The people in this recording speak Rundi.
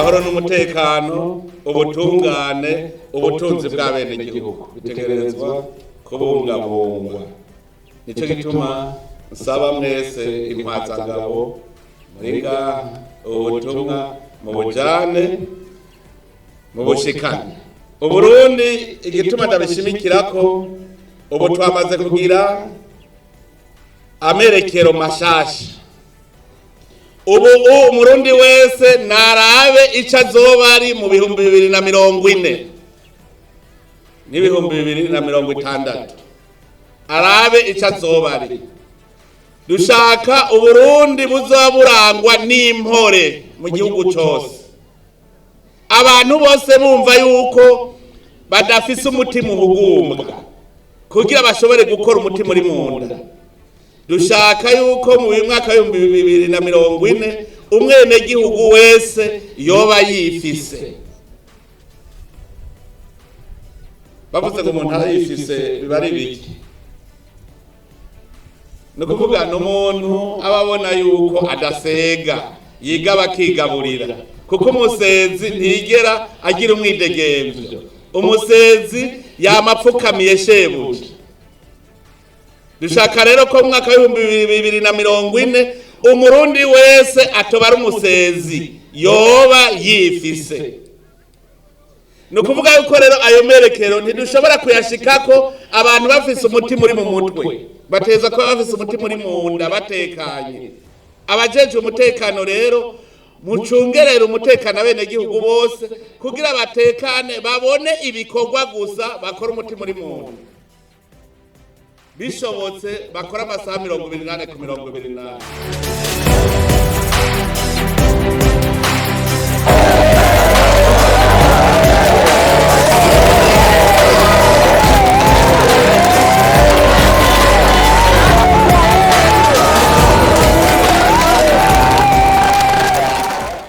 Amahoro n'umutekano, ubutungane, ubutunzi bw'abenegihugu bitegerezwa kubungabungwa. Nicyo gituma nsaba mwese intwazangabo muri ngaha, ubutumwa mu bujane mu bushikane. Uburundi, igituma ndabishimikirako, ubu twamaze kugira amerekero mashasha. Ubu Umurundi wese narabe ico azoba ari mu 2040 n'2060, arabe ico azoba ari. Dushaka Uburundi buzoba burangwa n'impore mu gihugu cose, abantu bose bumva yuko badafise umutima uhugumbwa kugira bashobore gukora umutima uri munda. Dushaka yuko mu mwaka w'2040 umwenegihugu wese yoba yifise. Bavuze ngo umuntu arayifise, biba ari biki? Ni ukuvuga ni umuntu aba abona yuko adasega, yiga bakigaburira, kuko umusezi ntigera agira umwidegemvyo. Umusezi yama apfukamiye shebuja. Dushaka rero ko mu mwaka w'2040 Umurundi wese atoba ari umusezi, yoba yifise. Ni ukuvuga yuko rero ayo merekero ntidushobora kuyashikako abantu bafise umutima uri mu mutwe. Bateza kuba bafise umutima uri mu nda, batekanye. Abajejwe umutekano rero, mucungerere umutekano abenegihugu bose kugira batekane, babone ibikorwa gusa, bakora umutima uri mu nda, bishobotse bakora amasaha 24 ku 24.